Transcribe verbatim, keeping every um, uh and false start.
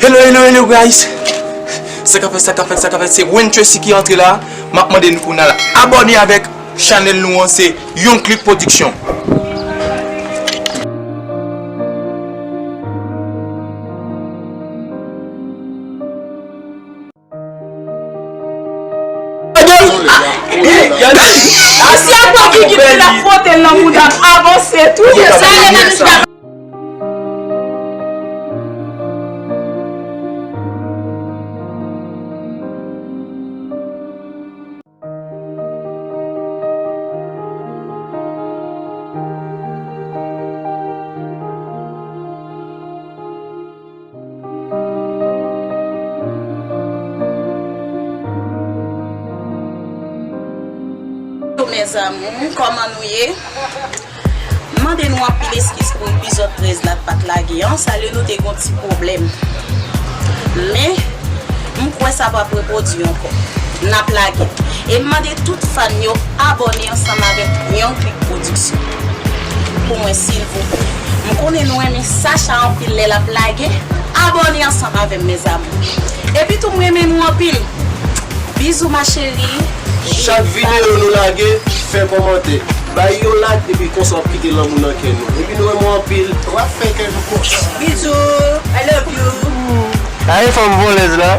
Hello, hello, hello, guys! Sa k ap fèt, sa k ap fèt, sa k ap fèt, se Wayne Tracy ki antre la. M ap mande nou pou n al abòne avèk chanèl nou an, se Young Click Production. Asya pa ki kite la fwote l nan bouda m avanse tou. Sa ale nan bouda m. Mes amours, kòman nou ye? M mande nou anpil eskiz pou epizòd trèz la k pa t lage an. Sa lè nou te gon ti pwoblèm. Men, m kwè sa p ap repwodui ankò. N ap lage. E m mande tout fan yo abòne ansanm avèk Young Click Production. Pou mwen, silvouplè. M konnen nou renmen Sacha anpil lè l ap lage. Abòne ansanm avè m, mes amours. Epi tou, m renmen nou anpil. Bizou, ma chérie. Chak videyo nou lage, fè kòmantè. Bay yon like epi konsa w ap kite lanmou nan kè nou. Epi nou renmen w anpil. W ap fè kè nou kontan. Bizou, I love you. Aye fanm vòlèz la.